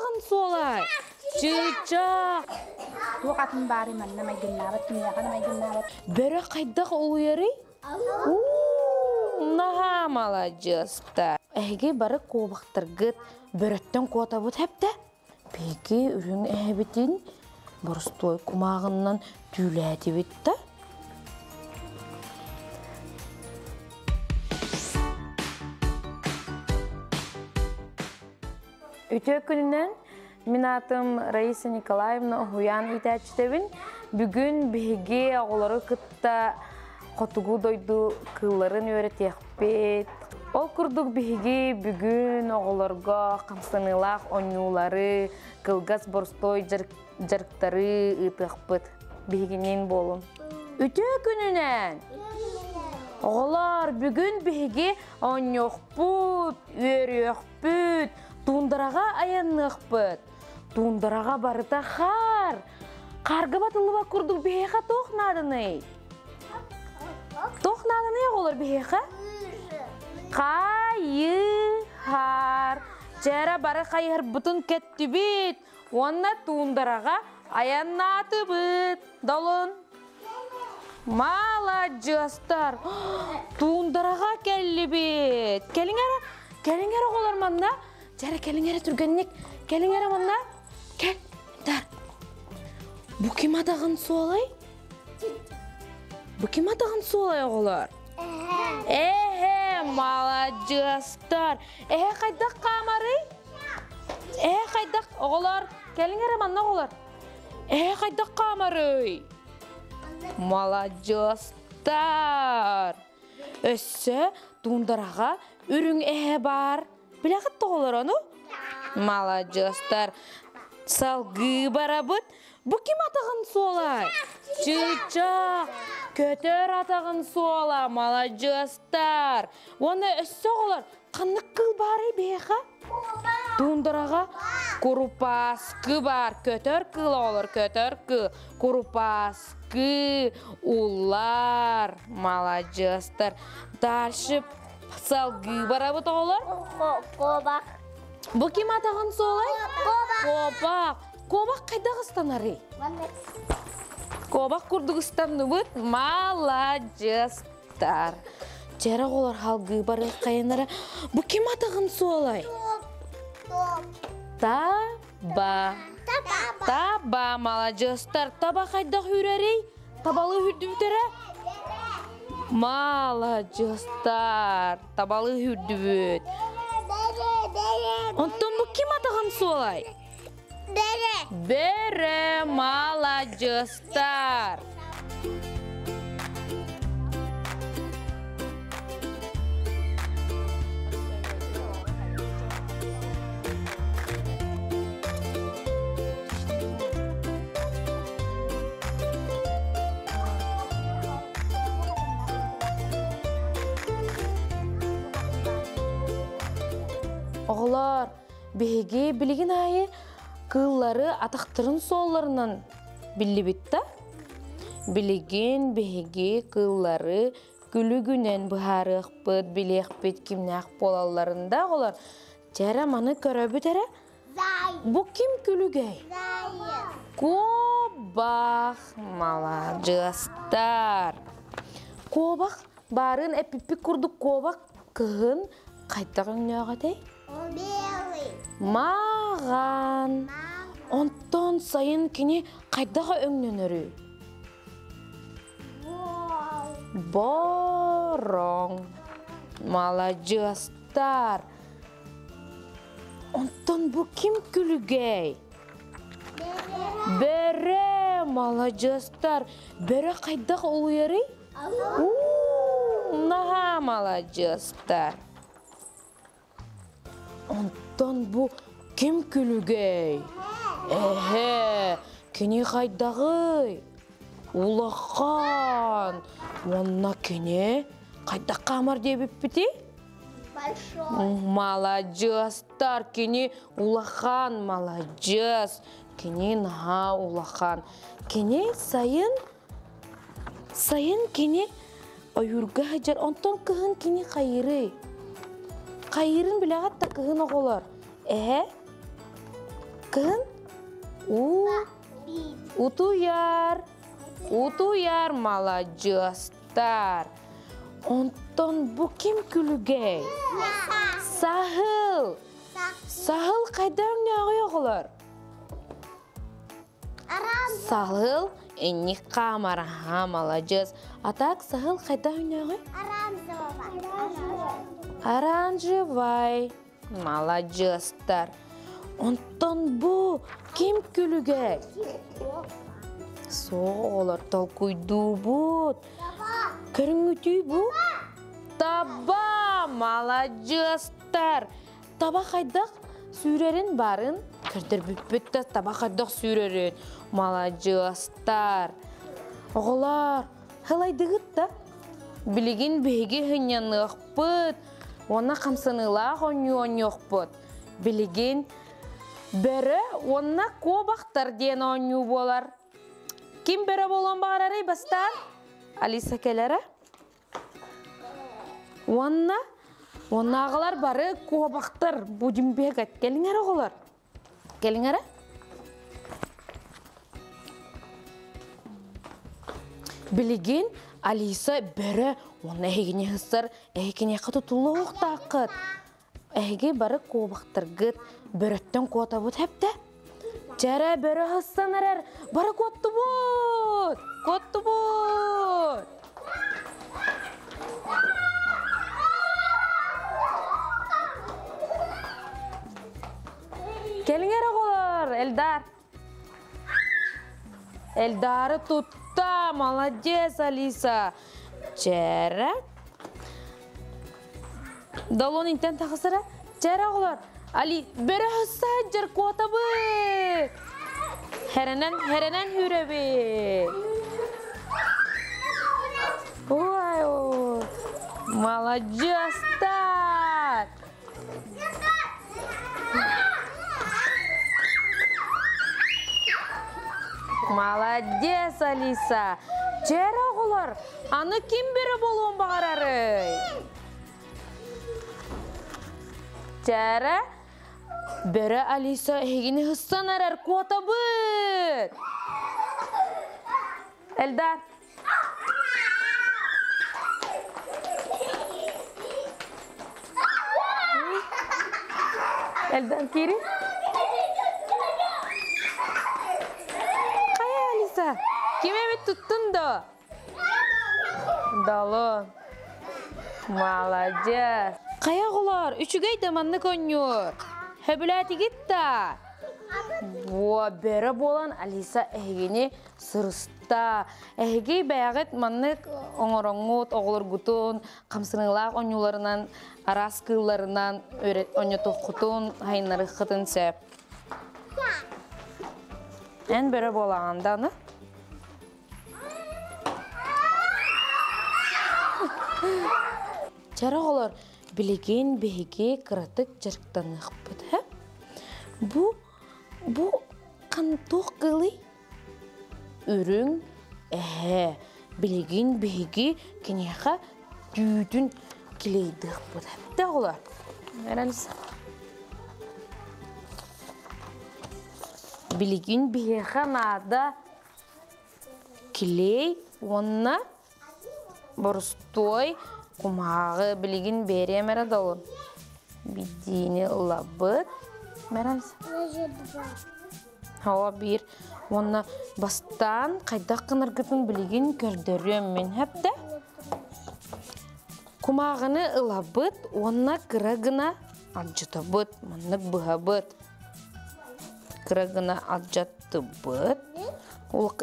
атаҕын суолай? Чыычаах. Туох атын баарый манна майгыннаабат, кимиэхэ да майгыннаабат. Бөрө хайдах улуйарый? Уу, наһаа маладьыаста. Эһиги бары куобахтаргыт бөрөттөн куотабыт хэптэ. Биһиги үрүҥ эһэбитин боростуой кумааҕыннан түүлээтибит да Үтүө күнүнэн мин аатым Раиса Николаевна уһуйаан иитээччитэбин. Бүгүн биһиги оҕолору кытта хотугу дойду кыылларын үөрэтиэхпит. Ол курдук биһиги бүгүн оҕолорго хамсаныылаах оонньуулары, кылгас боростуой дьарыктары ыытыахпыт. Биһигиниин буолун. Үтүө күнүнэн! Оҕолор, бүгүн биһиги оонньуохпут, үөрүөхпүт, туундараҕа айанныахпыт. Туундараҕа барыта хаар. Хаарга батыллыбат курдук биһиэхэ туох нааданый? Туох нааданый оҕолор биһиэхэ? Хайыһар. Чээрэ бары хайыһарбытын кэттибит уонна туундараҕа айаннаатыбыт. Долун. Маладьыастар! Туундараҕа кэллибит. Кэлиҥ эрэ, кэлиҥ эрэ оҕолор манна. Дьэ эрэ кэлиҥ эрэ түргэнник. Кэлиҥ эрэ манна. Кэл, дар. Бу ким атаҕын суолай? Бу ким атаҕын суолай оҕолор? Эһэ, маладьыастар. Эһэ хайдах хаамарый? Эһэ хайдах оҕолор? Кэлиҥ эрэ манна оҕолор. Эһэ хайдах хаамарый? Маладьыастар. Өссө туундараҕа үрүҥ эһэ баар. Билэҕит тоҕолор ону? Маладьыастар. Салгыы барабыт. Бу ким атаҕын суола? Чыычаах. Көтөр атаҕын суола. Маладьыастар. Уонна өссө оҕолор ханнык кыл баарый биһиэхэ? Туундараҕа курупааскы баар. Көтөр кыыл оҕолор, көтөр кыыл. Курупааскы, уллар. Маладьыастар. Дальше салгыы барабыт оҕолор. Куобах. Бу ким атаҕын суолай? Куобах. Куобах хайдах ыстанарый? Куобах курдук ыстанныбыт. Маладьыастар. Чэрэ оҕолор халгыы барыаххайынара. Бу ким атаҕын суолай? Таба. Таба, маладьыастар. Таба хайдах үүрэрий? Табалы үүрдүбүтэрэ? Маладьыастар. Табалы үүрдүбүт. Онтон бу ким атаҕын суолай? Бөрө. Бөрө, маладьыастар. Оҕолор, биһиги билигин аайы кыыллары атахтарын суолларынан биллибит да? Билигин биһиги кыыллары күлүгүнэн быһаарыахпыт, билиэхпит кимнээх буолалларын да оҕолор. Дьэ эрэ маны көрөбүт эрэ. Бу ким күлүгэй? Куобах маладьыастар. Куобах баарын эппиппит курдук куобах кыһын хайдах өҥнөөх этэй? Белый. Маҕан. Онтон сайын кини хайдах өҥнөнөрүй? Бороҥ. Маладьыастар. Онтон бу ким күлүгэй? Бөрө, маладьыастар. Бөрө хайдах улуйарый? Уу, наһаа маладьыастар. Онтон бу ким күлүгэй? Эһэ, кини хайдаҕый? Улахан. Уонна кини хайдах хаамар диэбиппитий? Большой. Маладьыастар, кини улахан, маладьыас. Кини наһаа улахан. Кини сайын, сайын кини ойуурга сылдьар, онтон кыһын кини хайыырый? Хайыырын билэҕит да кыһын оҕолор? Эһэ? Кыһын уу утуйар. Утуйар маладьыастар. Онтон бу ким күлүгэй? Саһыл. Саһыл хайда өҥнөөҕүй оҕолор? Саһыл инник хаамар аһаа маладьыас. А так саһыл хайда өҥнөөҕүй? Оранжевай. Маладьыастар. Онтон бу ким күлүгэй? Суох оҕолор толкуйдуубут. Көрүҥҥүтүй бу? Таба! Маладьыастар! Таба хайдах сүүрэрин барын көрдөрбүппүт да таба хайдах сүүрэрин. Маладьыастар! Оҕолор, Һылайдыгыт да? Билигин биһиги һынньаныахпыт уонна хамсаныылаах оонньуу оонньуохпут. Билигин бөрө уонна куобахтар диэн оонньуу буолар. Ким бөрө буолуон баҕарарый бастаан? Алиса кэлэрэ. Уонна уоннааҕылар бары куобахтар будем бегать. Кэлиҥ эрэ оҕолор. Кэлиҥ эрэ. Билигин Алиса бөрө уонна эһигини ыһыссар эһигиниэхэ тутулуохтааххыт. Эһиги бары куобахтаргыт бөрөттөн куотабыт хэптэ. Чэрэ бөрө ыһыссан эрэр бары куоттубут! Куоттубут! Кэлиҥ эрэ оҕолор, Эльдар. Эльдары тутта, молодец, Алиса. Чэрэ. Долон интен тахысыра. Чэрэ оҕолор. Али, бөрө саджар куотабы. Херенен, херенен хүрөбү. Ой, молодец-тар! Молодец, Алиса! Чэр оҕолор, аны ким бөрө буолуон баҕарарый? Чээрэ, бөрө Алиса эһигини ыһыссан эрэр куотабыт! Эльдар, Эльдар киири. Хайа, Алиса, ким эбит туттун до? Дало. Молодец. Хайа оҕолор, үчүгэй да маннык оонньуур. Хөбүлээтигит да? Буо, бөрө буолан Алиса эһигини сырыста. Эһиги бэйэҕит маннык оҥороҥҥут, оҕолоргутун хамсаныылаах оонньууларынан, араас кыылларынан оонньотуоххутун, хайыннарыаххытын сөп. Эн бөрө буолаҕын да аны? Чара оҕолор, билигин биһиги кыратык дьарыктаныахпыт, һэ? Бу, бу туох кыылый? Үрүҥ эһэ. Билигин биһиги киниэхэ түүтүн килейдыахпыт. Эптэ оҕолор. Эрэлс. Билигин биһиэхэ наада клей уонна борустуой кумааҕы билигин биэриэм эрэ долун. Бидиини ылабыт. Мэрэлс. Һоо биир уонна бастаан хайдах гынаргытын билигин көрдөрүөм мин хэптэ. Кумааҕыны ылабыт уонна кыра гына алдьатабыт, маннык быһабыт. Кыра гына алдьаттыбыт.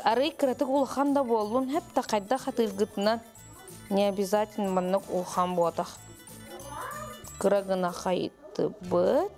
Арый кыратык улахан да буоллун хэптэ хайдах хатыыргытынан не обязательно маннык улахан буотах. Кыра гына хайыттыбыт.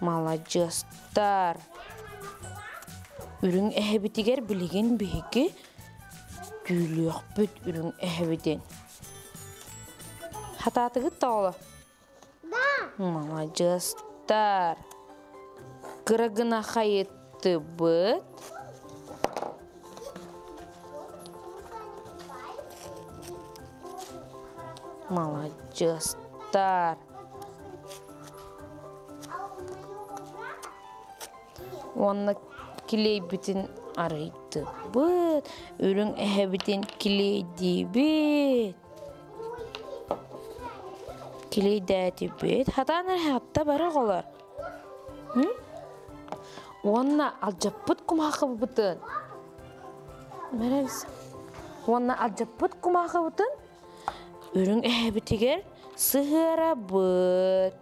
Маладьыастар! Үрүҥ эһэбитигэр билигин биһиги түүлүөхпүт үрүҥ эһэбитин. Хатаатыгыт да оҕолор? Маладьыастар! Кыра гына хайыттыбыт. Маладьыастар! Уонна килиэйбитин арыйдыбыт, үрүҥ эһэбитин килиэйдиибит. Килиэйдээтибит. Хатаан эрэ хатта бары оҕолор. Уонна алдьаппыт кумаахыбытын. Уонна алдьаппыт кумаахыбытын үрүҥ эһэбитигэр сыһыарабыт.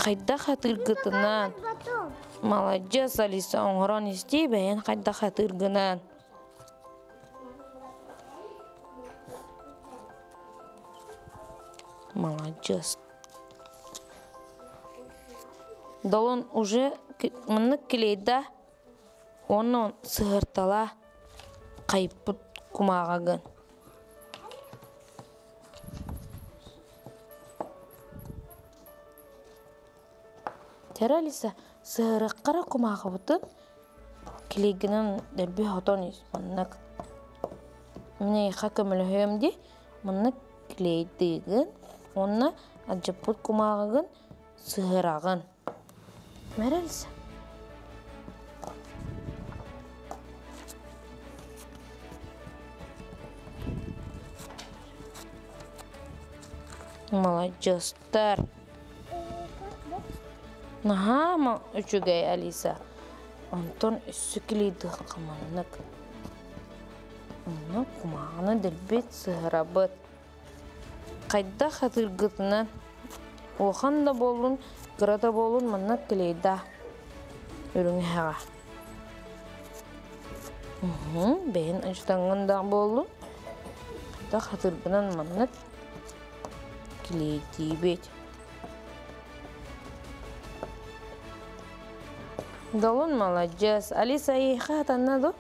Хайдах хатыыргытынан. Маладьыас, Алиса, оҥорон истиий бэйэн хайдах хатыыргынан. Маладьыас. Долун уже маннык клейда уонна сыһыртала хайыппыт кумааҕыгын. Тера Алиса, сыһырыккара кумааҕыбытын клейгинэн дэлби хотон ис маннык мин эйиэхэ көмөлөһүөм дии маннык клейдыыгын уонна алдьаппыт кумааҕыгын сыһыараҕын. Мэрэлс. Маладьыастар. Наһаа үчүгэй, Алиса. Онтон өссө клейдыахха маннык. Онно кумааҕыны дэлби сыһарабыт. Хайдах атыыргытынан, улахан да буоллун, кыра да буоллун манна клейда үрүҥ эһэҕэ. Бэйэн ачытаҥҥын да буоллун, хайдах атыыргынан маннык клейдиибит. Долун маладьыас. Алиса эйиэхэ хатанна дуо?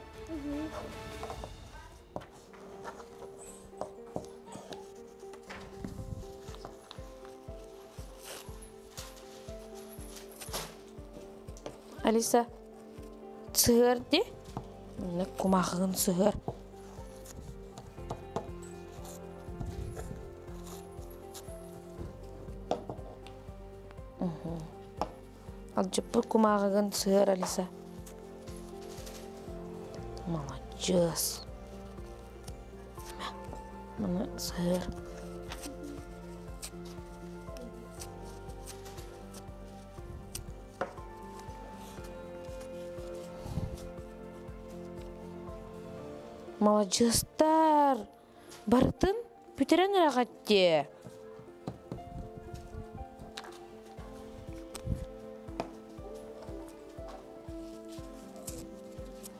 Алиса, сыһыар дии. Манна кумаахыгын сыһыар. Алдьыппыт кумааҕыгын сыһыар Алиса. Маладьыас. Маны сыһыар. Маладьыастар! Барытын бүтэрэн эрэҕит дии.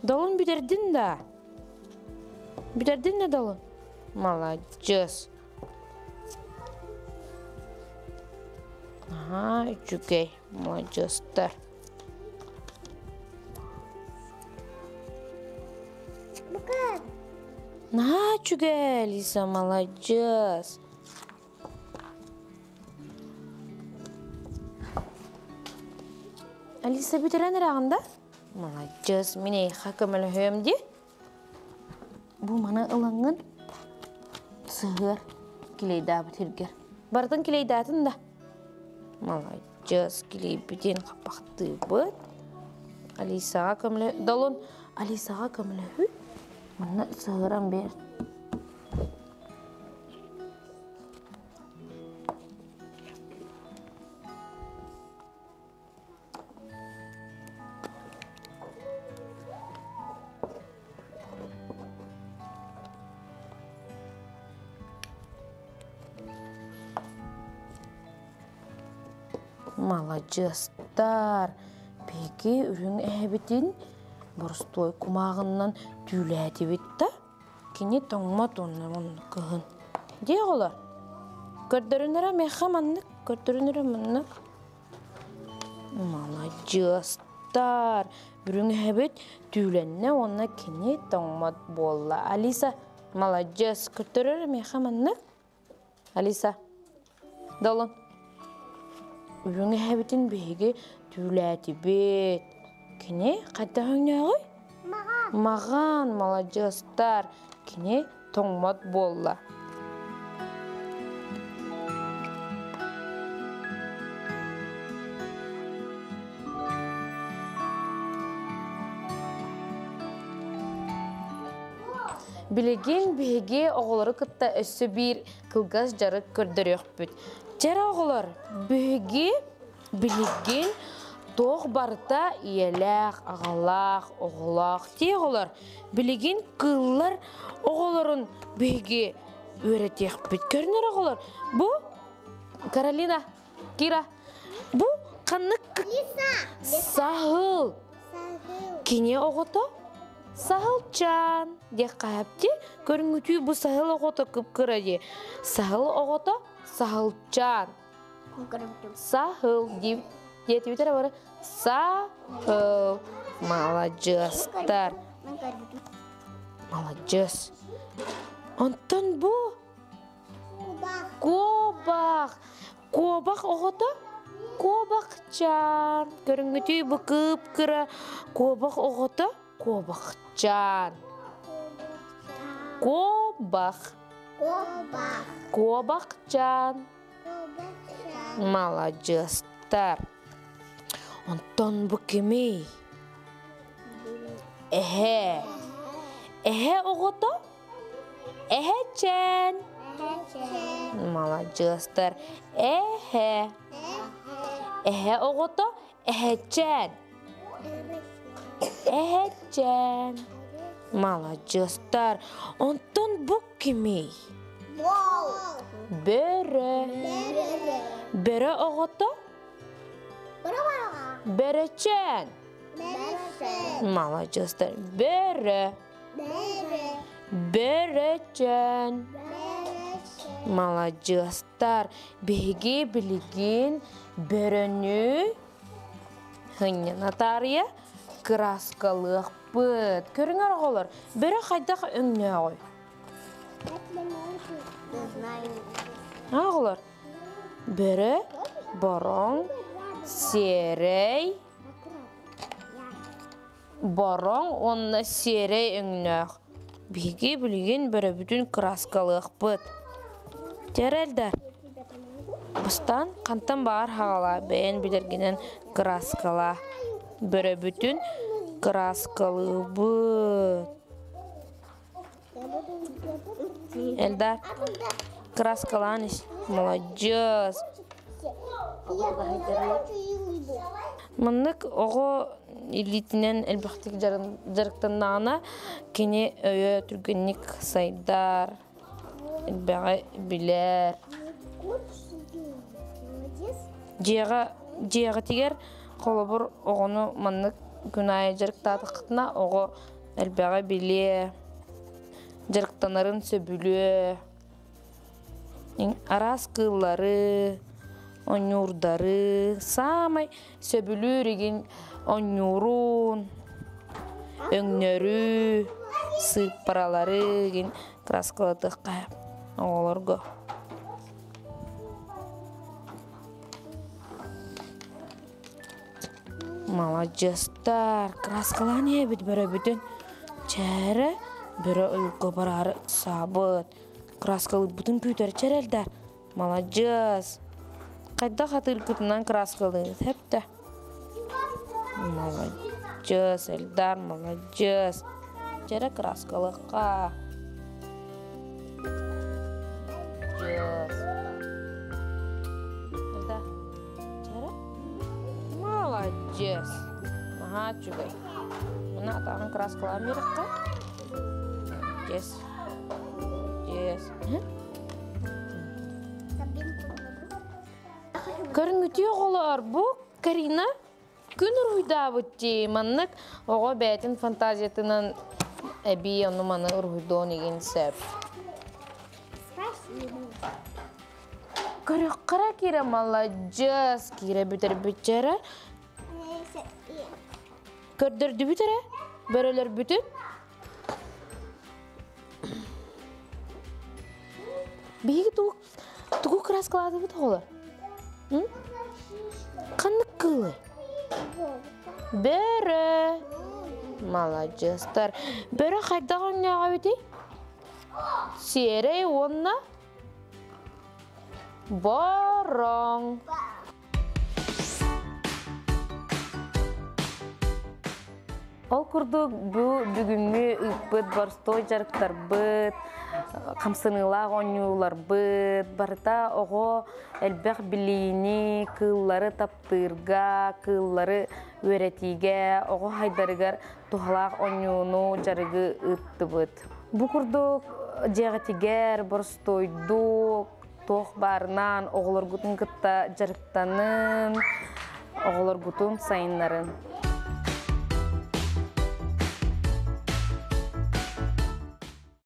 Долун бүтэрдин да? Бүтэрдин да Долун? Маладьыас. Аhaa, үчүгэй, маладьыастар. Наһаа үчүгэй, Лиза, маладьыас. Алиса бүтэрэн эрэҕин да? Маладьыас, мин эйиэхэ көмөлөһүөм дии. Бу маны ылаҥҥын сыһыар килейдаабыт сиргэр. Барытын килейдаатын да. Маладьыас, килейбитин хаппахтыыбыт. Алисаҕа көмөлө... Долун, Алисаҕа көмөлөһүү. Манна сыһыаран биэр. Маладьыастар! Биһиги үрүҥ эһэбитин боростуой кумааҕыннан түүлээтибит да, кини тоҥмот уонна онно кыһын. Дии оҕолор, көрдөрүнэрэ миэхэ маннык, көрдөрүнэрэ маннык. Маладьыастар! Үрүҥ эһэбит түүлэннэ уонна кини тоҥмот буолла. Алиса, маладьыас, көрдөрөр миэхэ маннык. Алиса, Долун. Үрүҥ эһэбитин биһиги түүлээтибит. Кини хайдах өҥнөөҕүй? Маҕан. Маҕан, маладьыастар. Кини тоҥмот буолла. Билигин биһиги оҕолору кытта өссө биир кылгас дьарык көрдөрүөхпүт. Чэрэ оҕолор, биһиги билигин туох барыта ийэлээх, аҕалаах, оҕолоох дии оҕолор. Билигин кыыллар оҕолорун биһиги үөрэтиэхпит. Көрүнэр оҕолор, бу Каролина, Кира, бу ханнык саһыл? Кини оҕото саһылчаан диэх хаһапти көрүҥүтүү бу саһыл оҕото кып-кыра дии. Саһыл оҕото саһылчаан. Саһыл дип диэтибит эрэ бары саһыл. Маладьыастар. Маладьыас. Онтон бу Куобах. Куобах оҕото куобахчаан. Көрүҥҥүтүй бу кып-кыра куобах оҕото куобахчаан. Куобах. Куобах. Куобахчаан. Куобахчаан. Маладьыастар. Онтон бу кимий? Эһэ. Эһэ оҕото Эһэчээн. Маладьыастар. Эһэ. Эһэ оҕото эһэчээн. Эһэчээн. Маладьыастар. Онтон бу кимий? Бөрө. Бөрө оҕото? Бөрөчөөн. Маладьыастар. Бөрө. Бөрөчөөн. Маладьыастар, биһиги билигин бөрөнү һынньана таарыйа кырааскалыахпыт. Көрүҥэр оҕолор, бөрө хайдах өҥнөөҕүй? Оҕолор, бөрө бороҥ, сиэрэй, Бороҥ уонна сиэрэй өҥнөөх. Биһиги билигин бөрөбүтүн кырааскалыахпыт. Дьэ, Бастаан хантан баҕар хаҕалаа, бэйэн билэргинэн кырааскалаа. Бөрөбүтүн кырааскалыыбыт. Эльдар, кырааскалаан ис. Маладьыас. Маннык оҕо илиитинэн элбэхтик дьарыктаннаҕына, кини өйө түргэнник сайдар, элбэҕи билэр. Дьиэҕэ дьиэҕитигэр холобур оҕону маннык күн аайы дьарыктаатаххытына оҕо элбэҕи билиэ, дьарыктанарын сөбүлүө. Араас кыыллары, онньуурдары, саамай сөбүлүүр игин онньуурун, өҥнөрү, сыыппаралары игин краскалатыахха оҕолорго. Маладьыастар, краскалаан иһэбит бөрөбүтүн. Чээрэ, бөрө уйулга бараары ыксаабыт. Краскалыырбытын күүтэр чэрэлдэр. Маладьыас. Хайдах атыыргытынан краскалыыгыт хэптэ. Маладьыас, Эльдар, маладьыас. Чэрэ краскалыахха. Маладьыас. Эльдар. Молодец. Наһаа үчүгэй. Мына атаҕын краскалаан биэрэххэ. Молодец. Молодец. Көрүҥүтүү оҕолор, бу Карина күн уруһуйдаабыт дии. Маннык оҕо бэйэтин фантазиятынан эбии ону-маны уруһуйдуон игин сөп. Көрүөххэ киирэ маладьыас, киирэ бүтэрбитчэ эрэ. Көрдөрдүбүт эрэ, бөрөлөрбүтүн. Биһиги тугу, тугу кырааскалаатыбыт оҕолор? Ханнык кыылый? Бөрө. Маладьыастар. Бөрө хайдах өҥнөөх эбитий? Сиэрэй уонна Бороҥ. Ол курдук бу бүгүҥҥү ыыппыт боростуой дьарыктарбыт, хамсаныылаах оонньууларбыт барыта оҕо элбэх билиини, кыыллары таптыырга, кыыллары үөрэтиигэ, оҕо хайдарыгар туһалаах оонньууну, дьарыгы ыыттыбыт. Бу курдук дьиэҕитигэр боростуойдук, туох баарынан оҕолоргутун кытта дьарыктанын, оҕолоргутун сайыннарын.